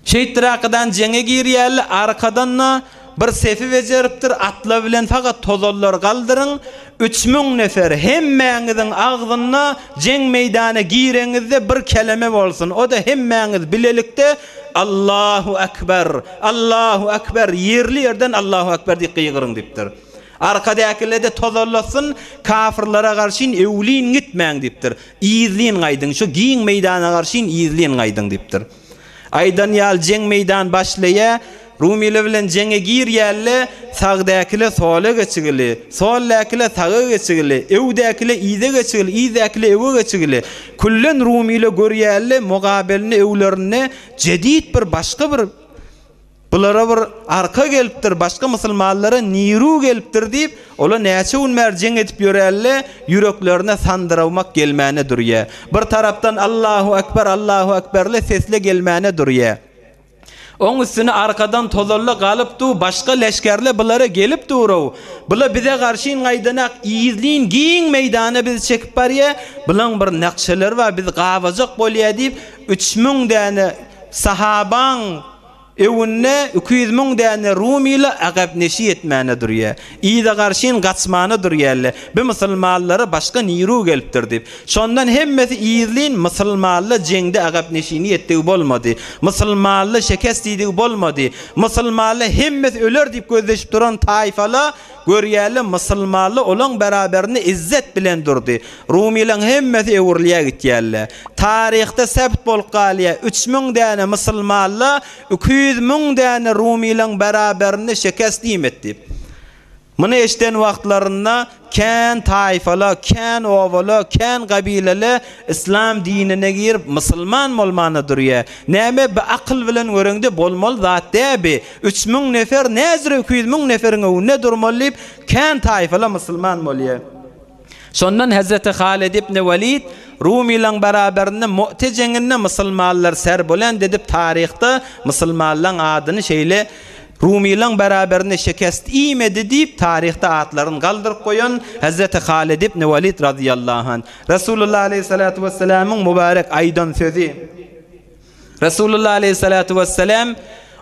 Şeýtdir arkadan jeňe girýärler, arkadan-da bir sefi bejeripdir, atlar bilen fakat tozanlary galdyryň, 3000 nefer hemmäňiziň agzynda jeň meýdana gireňizde bir keleme bolsun, o-da hemmäňiz bilelikde Allahu Ekber, Allahu Ekber, ýerli-ýerden Allahu Ekber diýip gygyryň diýipdir. Arkadäkiler-de tozanlasyn, kafyrlara garşyn öwlin gitmäň diýipdir. Yzlyn gaýdyň, şu giň meýdana garşyn yzlyn gaýdyň diýipdir. Aýdan ýaly jeň meýdan başlaýa, Rumylar bilen jeňe girýärler, sagdäkiler sola geçigili, soldäkiler saga geçigili, öwdäkiler yza geçigili, yzdäkiler öwe geçigili. Küllen Rumylar görýärler, mugabelinde öwlerinde jedit bir başga bir Bulara bir arka gelipdir, başga musulmanlara niru gelipdir diýip, olar näçe gün bäri jeň edip ýörärler, ýüreklerine sandyrawmak gelmäne durýar. Bir tarapdan Allahu Ekber, Allahu Ekberle sesle gelmäne durýar. Oň üstüne arkadan tozalla galyp dur, başga leşgerle bulara gelip dur-ow. Bula bize garşyn gaýdanak, yzlyn giň meýdana bizi çekip barýar, bulaň bir nakşaleri bar, bizi gabajak bolýar diýip, 3000 däne sahabaň Öwünde 200 müň däne rumyly agapneşi etmäne durýa. Yza garşyn gaçmana durýalle. Bi musulmanlara başga niru gelipdir diýip. Şondan hemmesi yzlyn musulmanla jeňde agapneşini etdigi bolmady. Musulmanla şekes diýdigi bolmady. Musulmanla hemmesi öler diýip gözleşip duran taýfala Görýäle musulmanly olaň beraberinde izzet bilen durdy. Rumylaň hemmesi öwrülýä gitýälle. Taryhda sebt bolup galýa 3000 däne musulmanla 200 müň däne rumylaň beraberinde şekest iýmet diýip. Muny eşden wagtlarynda kän taýfala, kän obala, kän gabilele islam dinine girip musulman bolmana durýa. Näme bi akyl bilen göreňde bolmaly zat dä bi. 3000 nefer näzire 200 müň neferiň öňünde durmaly diýip, kän taýfalar musulman bolýar. Şondan Hezreti Halid ibn Welid Rumylaň beraberinde Mu'te jeňinde musulmanlar serbulend edip taryhda musulmanlaň adyny şeýle Rumylaň beraberinde şekest iýmedi diýip taryhda atlaryny galdyryp goýan Hezreti Halid ibn Welid razyýallahu anh. Resulullah aleýhissalatu wessalamyň mübarek aýdan sözi. Resulullah aleýhissalatu wessalam,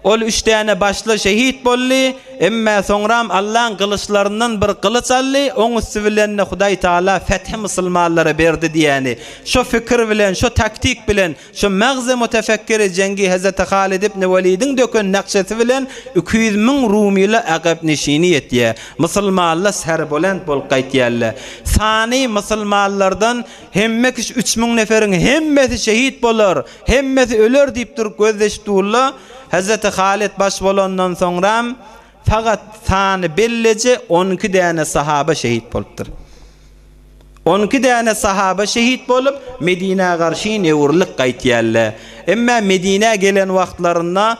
Ol üç däne başly şehit boldy, emmä soňram Allaň gylyçlaryndan bir gylyç aldy, oň üsti bilen-de Hudaý Taala fethi musulmanlara berdi diýýäni. Şo fikir bilen, şo taktik bilen, şo magzy mutefekkiri jeňgi Hezreti Halid ibn Welidiň döken nakşesi bilen 200 müň rumyla agapneşini ýetýär. Musulmanlar serbolent bolup gaýtýarlar. Sany musulmanlardan Hemme kişi 3000 neferiň hemmesi şehit bolar, hemmesi öler diýip durup gözleşip durlar. Hezreti Halid baş bolandan soňram fakat sany belleje 12 däne sahaba şehit bolupdyr. 12 däne sahaba şehit bolup Medinä garşy öwrülip gaýtýarlar. Emma Medinä gelen wagtlarynda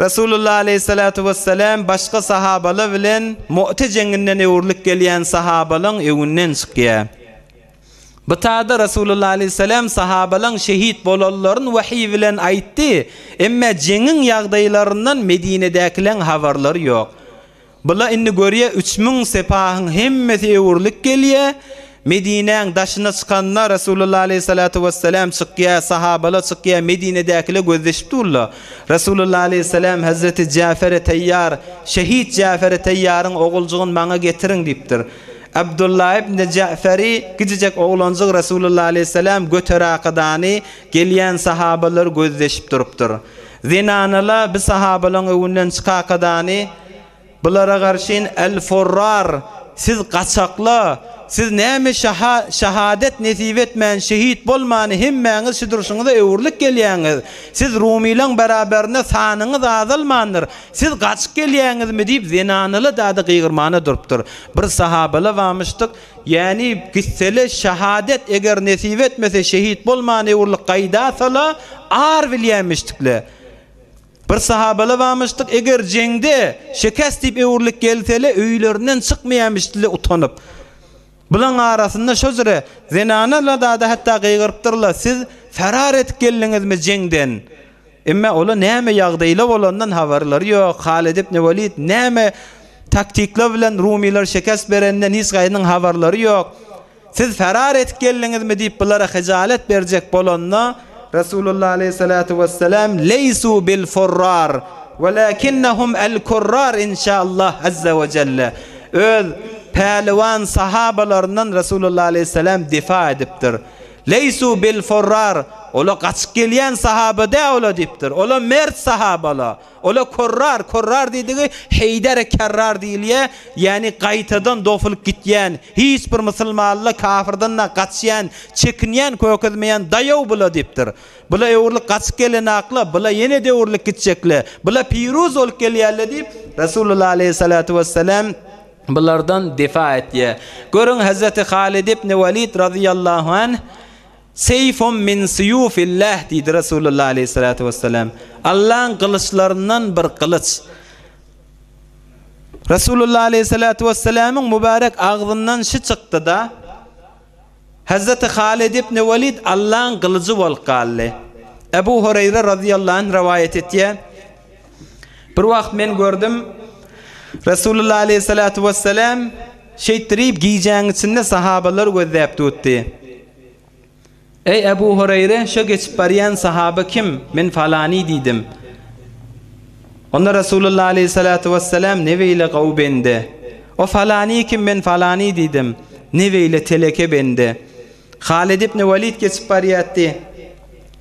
Resulullah aleyhissalatu vesselam başga sahabalar bilen Mu'te jeňinden öwrülip gelýän sahabalaryň öňünden çykýar. Bu tada Resulullah aleýhissalam sahabalaň şehit bolanlaryn wahiý bilen aýtdy, emme jeňiň ýagdaýlaryndan Medinedäkileň habarlary ýok. Bula indi görýä 3000 sepahyň hemmesi öwrülip gelýä. Medinäň daşyna çykanda Resulullah aleýhissalatu wessalam çykýa, sahabalar çykýa, Medinedäkiler gözleşip durlar. Resulullah aleýhissalam Hezreti Jäfere Teýýar, Şehit Jäfere Teýýaryň oguljygyny maňa getiriň diýipdir. Abdullah ibn Jäferi kiçijek oglanjyk Resulullah aleýhissalam göterakadany gelýän sahabalar gözleşip durupdyr. Zenanalar bi sahabalaň öňünden çykakadany Bulara garşyn El-Forrar, Siz gaçakla, siz näme şaha şahadet nesip etmän şehit bolmany hemmäňiz şu durşuňyza öwrülip gelýäňiz. Siz rumylaň beraberinde sanyňyz azalmandyr. Siz gaçyp gelýäňizmi diýip zenanaly dady gygyrmana durupdyr. Bir sahabala bamyşdyk, ýäni gitsele şahadet eger nesip etmese şehit bolman öwrülip gaýdasala ar bilýämişdikle. Bir sahabala barmyşdyk, eger jeňde şekest diýip öwrülip gelsele, öýlerinden çykmaýamyşdylar utanyp. Bulaň arasynda şo jüre zenanalar-da hatda gygyrypdyrlar, siz ferar edip geldiňizmi jeňden? Emma ola näme ýagdaýla bolandan habarlary ýok, Halid ibn Welid näme taktikler bilen rumylar şekest berenden hiç gaýynyň habarlary ýok. Siz ferar edip geldiňizmi diýip bulara hyjalet berjek bolanda, Resulullah aleýhissalatu wessalam, Leýsu bil furrar, welakinnehum el kurrar inşaallah azza we jelle. Öz päliwan sahabalaryndan Resulullah aleýhissalam difa edipdir. Leýsu bil furrar, ola gaçyp gelýän sahaba däl ola diýipdir. Ola mert sahabala. Ola körrar, körrar diýdigi Heýdere kerrar diýilýär, ýagny gaýtadan dofulyp gitýän, hiç bir musulmanla kafyrdan-da gaçýan, çekinýän, kökezmeýän daýaw bula diýipdir. Bula öwrülip gaçyp gelenakla, bula ýene-de öwrülip gitjekle, bula piruz bolup gelýärle diýip, Resulullah aleýhissalatu wessalam bulardan difa etýär. Görüň Hezreti Halid ibn Welid razyýallahu anh Seýfun min suýufillah diýdi Resulullah aleýhissalatu wessalam. Allaň gylyçlaryndan bir gylyç. Resulullah aleýhissalatu wessalamyň mübärek agzyndan şi çykdy-da, Hezreti Halid ibn Welid Allaň gylyjy bolup galdy. Ebu Hureýre razyýallahu anh rowaýat etýär. Bir wagt men gördüm, Resulullah aleýhissalatu wessalam şeýtdirip gijäň içinde sahabalary gözläp dutdy. Eý, Ebu Hureýre, şo geçip barýan sahaba kim? Men falany diýdim. Onda Resulullah aleýhissalatu wessalam, Ne beýle gowy bende! O falany kim? Men falany diýdim. Ne beýle teleke bende! Halid ibn Welid geçip barýardy.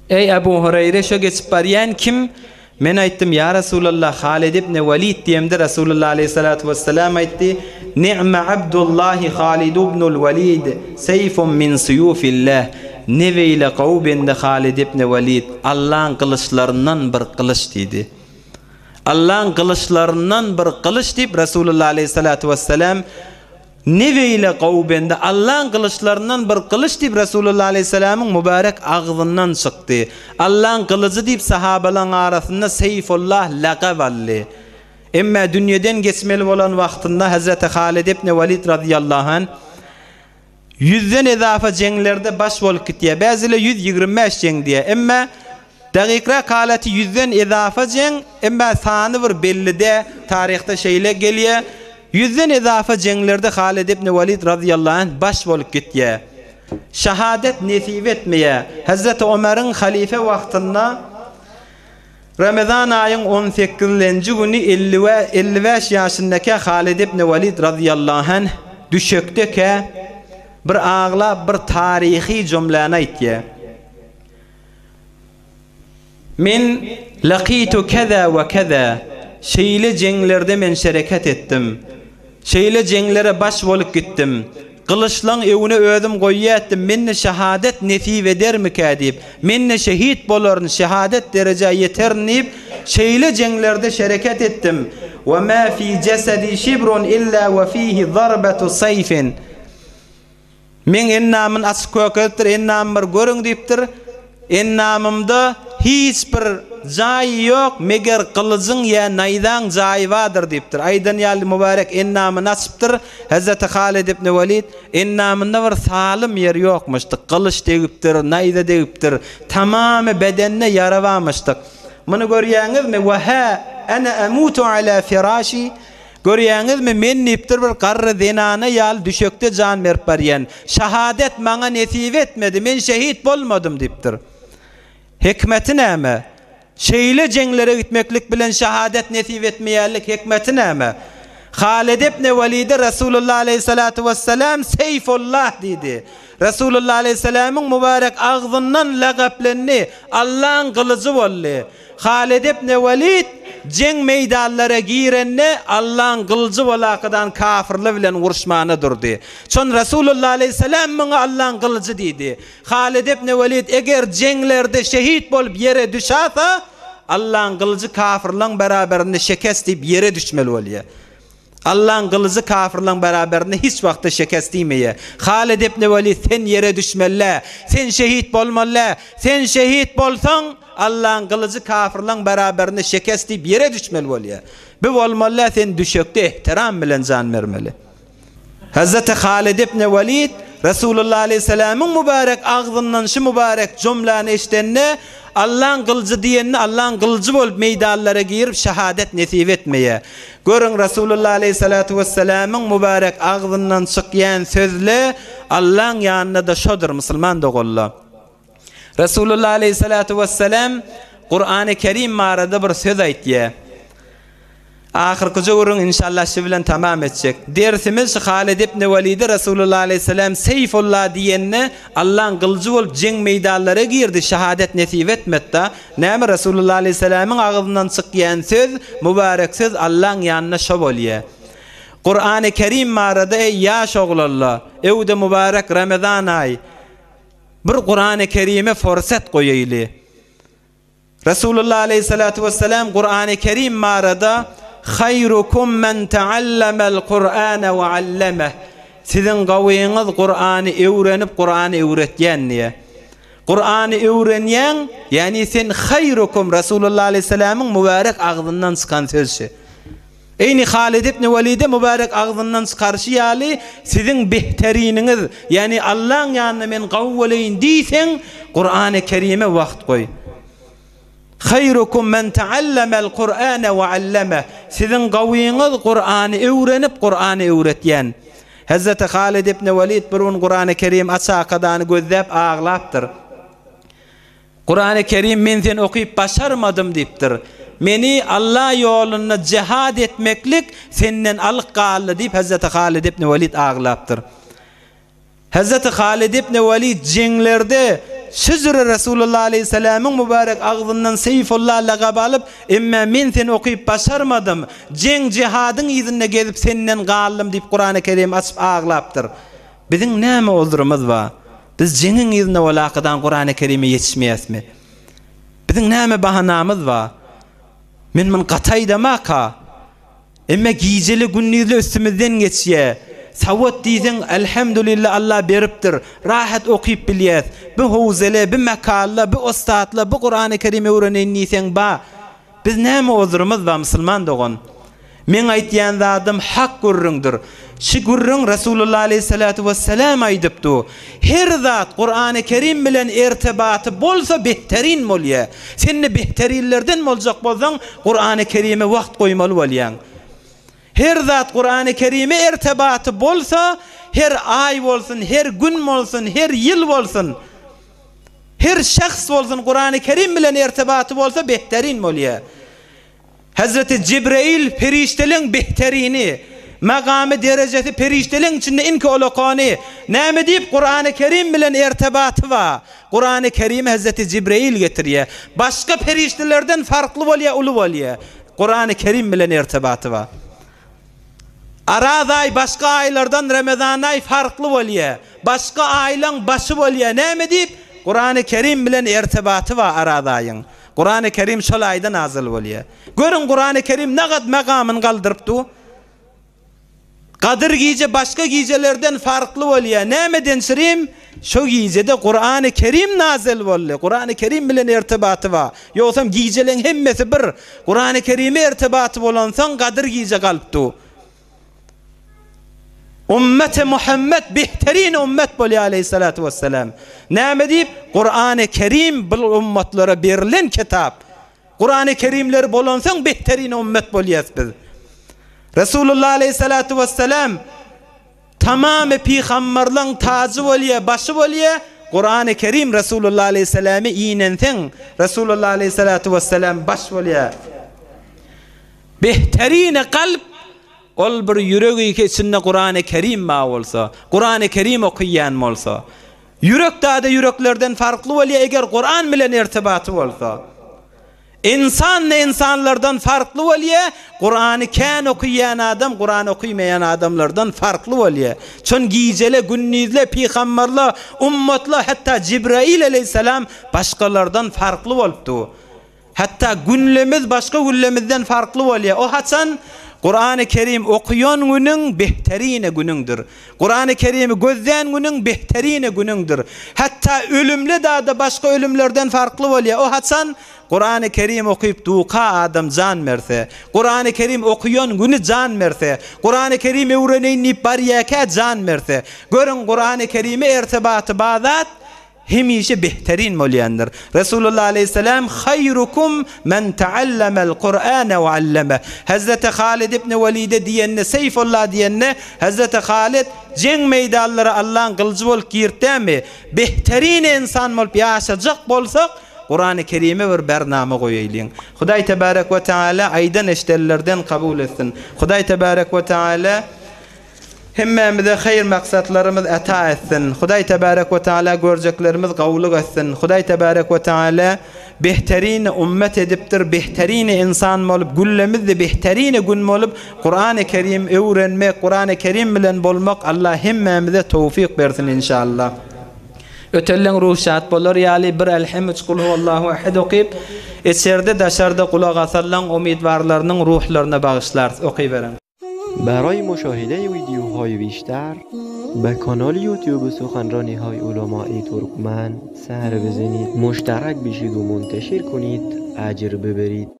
Eý, Ebu Hureýre, şo geçip barýan kim? Men aýtdym, Ýa Resulallah, Halid ibn Welid diýemde Resulullah aleýhissalatu wessalam aýtdy, Ni'me abdullahi Halid ibnul Welid, seýfun min suýufillah, Ne beýle gowy bende Halid ibn Welid, Allaň gylyçlaryndan bir gylyç diýdi. Allaň gylyçlaryndan bir gylyç diýip Resulullah aleýhissalatu wessalam Ne beýle gowy bende, Allaň gylyçlaryndan bir gylyç diýip Resulullah aleýhissalamyň mübärek agzyndan çykdy. Allaň gylyjy diýip sahabalaň arasynda Seýfullah lakap aldy. Emmä dünýeden geçmeli bolan wagtynda Hezreti Halid ibn Welid razyýallahu anh ýüzden ezafa jeňlerde baş bolup gitýär. Bäziler 125 jeň diýýär. Emmä Dagykrak halaty ýüzden ezafa jeň, emma sany bir belli dä, taryhda şeýle gelýä, ýüzden ezafa jeňlerde Halid ibn Walid razyýallahu anh baş bolup gitýä. Şahadet nesip etmeýä. Hezreti Omaryň halyfa wagtynda Ramazan aýyň on sekizlenji güni 55 ýaşyndakä Halid ibn Walid razyýallahu anh düşekdekä bir aglap bir taryhy jümläni aýtýa. Men lakitu keza we keza, şeýle jeňlerde men şereket etdim. Şeýle jeňlere baş bolup gitdim. Gylyçlaň öňüne özüm goýýatdym, mende şahadet nesip edermikä diýip, men-de şehit bolaryn, şehadet derejä ýeterin diýip, şeýle jeňlerde şereket etdim. We ma fi jesedi şibrun illa we fihi zarbetu seýfin. Meň endamyny açyp kökezipdir, endamymy bir görüň diýipdir. Endamymda hiç bir jaý ýok, meger gylyjyň ýa naýzaň jaýy bardyr diýipdir. Aýdan ýaly mübärek endamyny açypdyr. Hezreti Halid ibn Welid endamynda bir salym ýer ýokmuşdyk. Gylyç degipdir, naýza degipdir. Tamamy bedeninde ýara barmyşdyk. Muny görýäňizmi? Wa ha ana amutu ala firaşi. Görýäňizmi, men diýipdir bir garry zenana ýaly düşekde jan berip barýan. Şahadet maňa nesip etmedi, men şehit bolmadym diýipdir. Hikmeti näme? Şeýle jeňlere gitmeklik bilen şahadet nesip etmeýänlik hikmeti näme? Halid ibn Welide Resulullah aleýhissalatu wessalam Seýfullah diýdi. Resulullah aleýhissalamyň mübarek agzyndan lagaplendi, Allaň gylyjy boldy. Halid ibn Welid jeň meýdanlara girende Allaň gylyjy bolakadan kafyrlar bilen uruşmana durdy. Şon Resulullah aleýhissalam muňa Allaň gylyjy diýdi. Halid ibn Welid eger jeňlerde şehit bolup ýere düşasa, Allaň gylyjy kafyrlaň beraberinde şekes diýip ýere düşmeli bolýar. Allaň gylyjy kafyrlaň beraberinde hiç wagtda şekes diýmeýär. Halid ibn Welid sen ýere düşmeli-dä, sen şehit bolmaly-dä, sen şehit bolsaň, Allaň gylyjy kafyrlaň beraberinde şekes diýip ýere düşmeli bolýar. Bu bolmaly-dä, sen düşekde ehtiram bilen jan bermeli. Hezreti Halid ibn Welid Resulullah aleýhissalamyň mübärek agzyndan şu mübärek jümläni eşidende, Allaň gylyjy diýende Allaň gylyjy bolup meýdanlara girip şahadet nesip etmeýär. Görüň Resulullah aleýhissalatu wessalamyň mübärek agzyndan çykýan sözle Allaň ýanynda-da şodur musulman doganlar. Resulullah aleýhissalatu wessalam Kurany Kerim barada bir söz aýtýar. Ahyrkyja gürrüň inşallah şi bilen tamam etjek. Dersimiz şi Halid ibn Welide Resulullah aleýhissalam Seýfullah diýende Allaň gylyjy bolup jeň meýdanlara girdi şahadet nesip etmedda. Näme Resulullah aleýhissalamyň agzyndan çykýan söz mübarek söz Allaň ýanynda şo bolýa. Kurany Kerim barada eý ýaş oglanla öwde mübarek Ramazan aý bir Kurany Kerime forsat goýaýly. Resulullah aleýhissalatu wessalam Kurany Kerim barada Haýrukum men ta'allamel Kur'ane we allemeh Siziň gawyňyz Kurany öwrenip Kurany öwretýän diýýär. Kurany öwrenýäň, ýagny sen haýrukum Resulullah aleýhissalamyň mübärek agzyndan çykan söz şi. Eýni Halid ibn Welide mübärek agzyndan çykaryşy ýaly siziň behteriniňiz, ýagny Allaň ýanynda men gawy boleýin diýseň, Kurany Kerime wagt goý. Haýrukum men ta'allamel Kur'ane we allemeh. Siziň gawyňyz Kurany öwrenip, Kurany öwretýän. Hezreti Halid ibn Welid bir gün Kurany Kerim açakadany gözläp aglapdyr. Kurany Kerim men seni okyp başarmadym diýipdir. Meni Alla ýolunda jihad etmeklik senden alyk galdy diýip Hezreti Halid ibn Welid aglapdyr. Hezreti Halid ibn Welid jeňlerde şüzre Resulullah aleýhissalamyň mübarek agzyndan Seýfullah lagaby alyp, Emme men seni okyp başarmadym, jeň jihadyň yzynda gezip senden galdym diýip Kurany Kerim açyp aglapdyr. Biziň näme uzrumyz bar? Biz jeňiň yzynda walakydan Kurany Kerime ýetişmeýäsmi? Biziň näme bahanamyz bar? Men muny gaty aýdamaka. Emme gijeli gündizli üstümizden geçýä. Sawat diýseň Elhamdulillah Allah beripdir. Rahat okyp bilýäs. Bi howzele, bi makalla, bi ussatla, bi Kurany Kerim öwreneýin diýseň ba. Biz näme ozrumyz bar musulman dogan? Meň aýtýan zadym hak gürrüňdir. Şi gürrüň Resulullah aleýhissalatu wessalam aýdypdu. Her zat Kurany Kerim bilen ertebaty bolsa behterin bolýa. Sende behterinlerden boljak bolsaň Kurany Kerime wagt goýmaly bolýaň. Her zat Kurany Kerime ertebaty bolsa her aý bolsun, her gün bolsun, her ýyl bolsun. Her şahs bolsun Kurany Kerim bilen ertebaty bolsa behterin bolýa. Hezreti Jibreýil perişdeleň behterini, magamy derejesi perişdeleň içinde iňki ulakany, näme diýip Kurany Kerim bilen ertebaty bar. Kurany Kerimi Hezreti Jibreýil getirýär. Başga perişdelerden farkly bolýar, uly bolýar. Kurany Kerim bilen ertebaty bar. Araz aý başga aýlardan Remezan aý farkly bolýar. Başga aýlaň başy bolýar. Näme diýip? Kurany Kerim bilen ertebaty bar Araz aýyň. Kurany Kerim şol aýda nazyl bolýar. Görüň Kurany Kerim nagat magamyny galdyryp dur. Gadyr gije başga gijelerden farkly bolýar. Nämeden şirim? Şo gijede Kurany Kerim nazyl boldy. Kurany Kerim bilen ertebaty bar. Ýogsam gijeleň hemmesi bir. Kurany Kerime ertebaty bolansoň Gadyr gije galyp dur. Ümmeti Muhammed behterin ümmet bolýar aleýhissalatu wessalam. Näme diýip? Kurany Kerim bu ümmetlara berilen kitap. Kurany Kerimleri bolansoň behterin ümmet bolýas biz. Resulullah aleýhissalatu wessalam tamamy pygamberleň tajy bolýa, başy bolýa, Kurany Kerim Resulullah aleýhissalamy inenseň, Resulullah aleýhissalatu wessalam baş bolýa. Behterini kalp ol bir ýüregi içinde Kurany Kerim bar bolsa, Kurany Kerim okaýan bolsa. Ýürek dada ýüreklerden farkly bolýa eger Kuran bilen irtibaty bolsa. Ynsan-da ynsanlardan farkly bolýa, Kurany kän okyýan adam Kuran okymaýan adamlardan farkly bolýa. Çün gijele, gündizle, pygamberle, ummatla hatda Jibrail aleýhissalam başgalardan farkly bolupdy. Hatda günlemiz başga günlemizden farkly bolýa. O haçan Kurany Kerim okyýan günüň behterine günüňdir. Kurany Kerimi gözlän günüň behterine günüňdir. Hatda ölümli dada başga ölümlerden farkly bolýar. O haçan Kurany Kerim okyp duka adam jan berse, Kurany Kerim okyýan güni jan berse, Kurany Kerim öwreneýin diýip barýakä jan berse. Görüň Kurany Kerime ertibaty bar zat hemişe behterin bolýandyr. Resulullah aleýhissalam Haýrukum men ta'allamel Kur'ane we alleme. Hezreti Halid ibn Welide diýende, Seýfullah diýende, Hezreti Halid jeň meýdanlara Allaň gylyjy bolup girdi dämi? Behterin ynsan bolup ýaşajak bolsak, Kurany Kerime bir bernama goýaýlyň. Hudaý tebarek we taala aýdan eşdenlerden kabul etsin. Hudaý tebarek we taala Hemmämize haýyr maksatlarymyz ata etsin. Hudaý tebarek we taala görjeklerimiz gowulyk etsin. Hudaý tebarek we taala behterini ummet edipdir, behterini ynsan bolup, güllemizde behterini gün bolup, Kurany Kerim öwrenmek, Kurany Kerim bilen bolmak Allah hemmämize towfyk bersin inşallah. Ötelleň ruh şat bolar ýaly bir Elhem üç Kul huwallahu ehed okyp, içerde daşarda gulak asanlaň umydwarlarynyň ruhlaryna bagyşlarys. Okyberiň. برای مشاهده ویدیوهای بیشتر به کانال یوتیوب سخنرانی های علمای ترکمن سر بزنید مشترک بشید و منتشر کنید اجر ببرید.